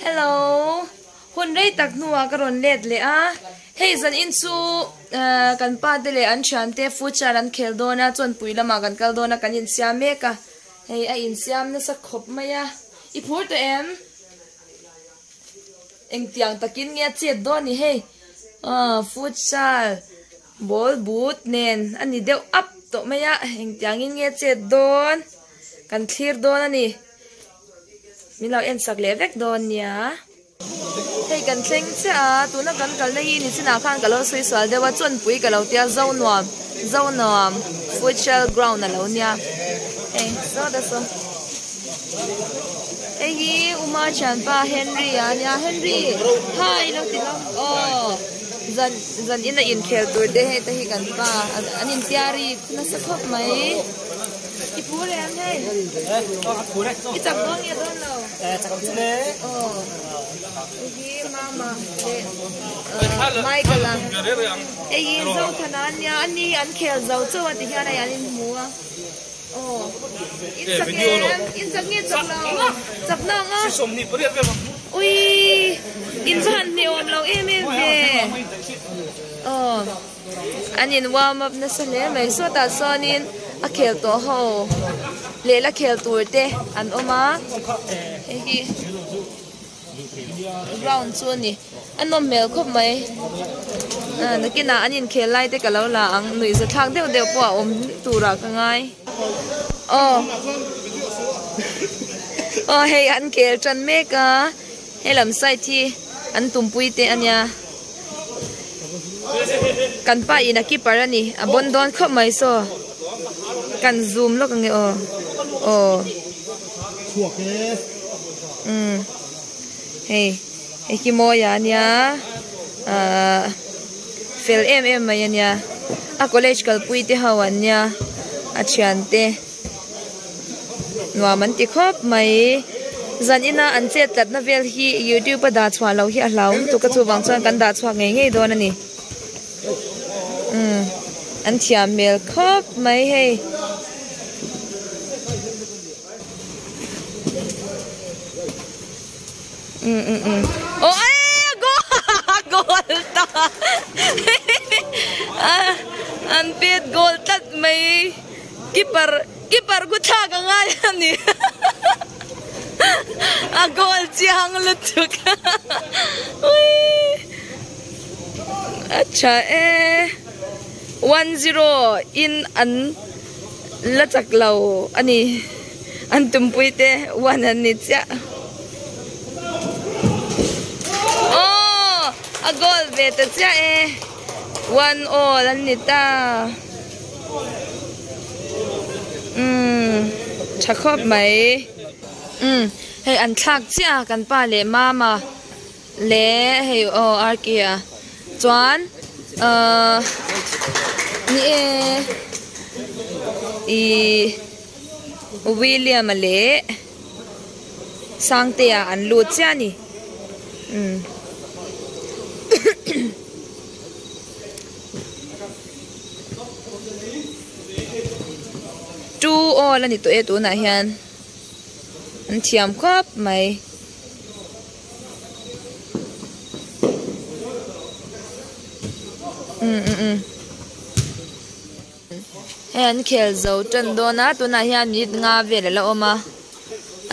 Hello hun rei tak hnuah ka rawn let leh a hei zan in chu ehh kan pa te leh an thian te futsal an khel dawn a chawnpui lamah kan kal dawn a kan insiam mek a hei a insiam nasa khawp mai a i phur tawh em? Engtiang takin nge a chet dawn ni hei aw futsal ball but nen a ni deuh ap tawh mai a engtiangin nge a chet dawn kan thlir dawn a ni min lo en sak leh vek dawn nia. Hei kan thleng chiah a tuna kan kalna hi ni chinah khan ka lo sawi sual deuh a chawnpui ka lo tia Zonuam Zonuam futsal ground a lo nia hei saw ta saw. Hei hi Uma thianpa Henry a nia Henry hi lo ti lo aw zan zan in a inkhel tur te hei te hi kan pa an intiari nasa khawp mai i phur em hei i chak dawn nge dawn lo aw hei hi mama leh Michael a hei hi Zothana a nia ani an khel zo chauh a ti hian hei an inhmu a. In chak em? In chak nge chak lo? Chak na ang a. Ui! In va han hne awm lo em em ve. Aw. An in warm up nasa hle mai. Sawtah sawnin a khel tawh ho lehla khel tur te an awm a. Hei hi. Ground chu a ni a nawm hmel khawp mai ah nakinah an inkhel lai te ka lo la ang nuih za thlak deuh deuh pawh a awm turah ka ngai aw aw hei an khel tan mek a helam side hi an tumpui te a nia kan pa in a keeper a ni a bawn dawn khawp mai saw kan zoom lawk ang e aw aw. Umm hei hei hi mawi a nia ahh fel em em mai a nia a college kalpui te ho an nia a thian te nuam an ti khawp mai zan ina an chet tlatna vel hi youtube a dah chhuah loh hi a hlau lutuk a chuvang chuan kan dah chhuak ngei ngei dawn a ni umm an thiam hmel khawp mai hei. Aw e goal ta an pet goal tlat mai keeper keeper khu thlak a ngai a ni a goal chiang lutuk a tha e 1-0 in an. La chak lo a ni an tumpui te one an ni chiah aw a goal ve ta chiah e one all an ni ta umm tha khawp mai umm hei an thlak chiah a kan pa leh mama leh hei aw RK a chuan ahh ni e ihh William a leh Sangtea an lut chiah a ni umm two all a ni tawh e tunah hian an thiam khawp mai. Hei an khel zo tan dawn a tunah hian minute nga vel a la awm a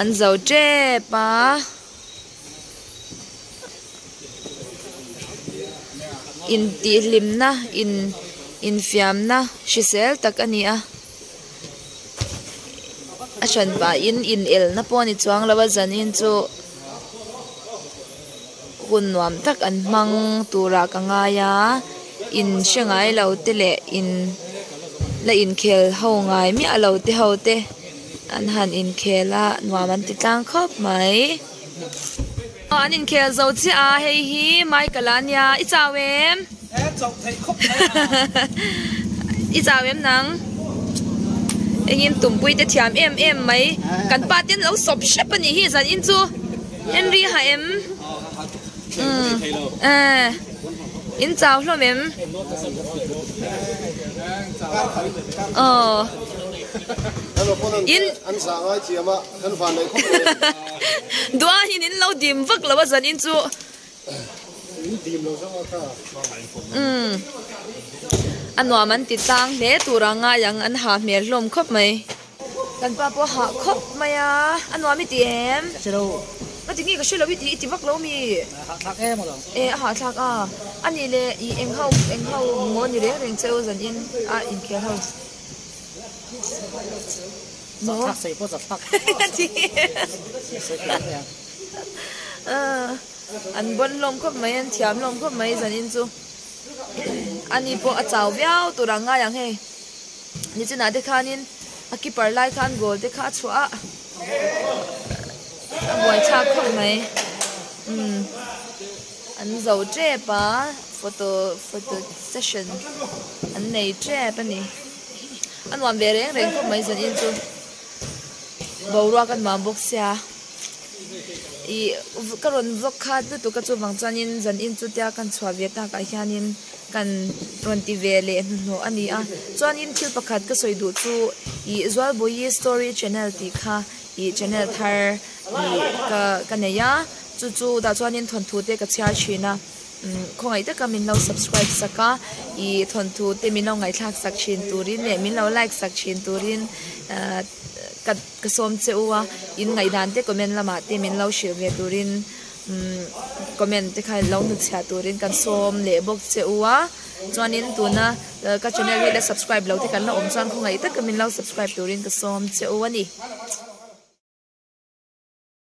an zo tep a intihhlimna in infiamna hrisel tak a ni a. A hran pahin in elna pawh a ni chuang lo a zanin chu hun nuam tak an hmang turah ka ngai a in hre ngai lo te leh in la inkhel ho ngai miah lo te ho te an han inkhel a nuam an ti tlang khawp mai. Aw an inkhel zo chiah a hei hi Michael a nia i chau em? I chau em nang? Engin tumpui te thiam em em mai kan pa ten lo sawp hrep a nih hi zan in chu Henry ha em? Umm eh in chau hlawm em? Aw. Kan opponent te an zah ngai thiam a, kan van neih khawp mai. Duahin in lo dim vak lo a zanin chu. In dim lo zawk a kha. Umm a nuam an ti tlang hle tur a ngai ang an ha hmel hlawm khawp mai. Kan pa pawh a hah khawp mai a, a nuam i ti em? Ka hre lo. Nga ti nge ka hre lo i ti i ti vak lo mi? A hahthlak em alawm. E a hahthlak a, a nih leh i eng ho eng ho maw ni reng reng che u zan in a inkhel ho. Maw? Zahthlak sawi pawh zahthlak. Nga ti nge? Sawi thei mai ang. An bawn hlawm khawp mai, an thiam hlawm khawp mai zan in chu. Ani pawh a chau viau tur ang ngai ang hei. Nichinah te khanin a keeper lai khan goal te kha a chhuah a, a buai thlak khawp mai umm an zo tep a photo photo session an nei tep a ni a nuam ve reng reng khawp mai zanin chu boruak a nuam bawk sia ih ka rawn vlog khat lutuk a chuvang chuanin zanin chu tia kan chhuah ve takah hianin. Kan rawn ti ve leh hnuhnawh a ni a, chuanin thil pakhat ka sawi duh chu ih Zualbawi story channel tih kha ih channel thar ih ka ka nei a, chu chu tah chuanin thawnthu te ka chhiar thin a, umm khawngaih taka min lo subscribe sak a, ih thawnthu te min lo ngaihthlak sak thin turin leh min lo like sak thin turin ah ka ka sawm che u a, in ngaihdan te comment lamah te min lo hrilh ve turin. Umm comment te kha lo hnutchhiah turin kan sawm leh bawk che u a chuanin tuna ka channel hi la subscribe lo te kan la awm chuan khawngaih taka min lo subscribe turin ka sawm che u a ni.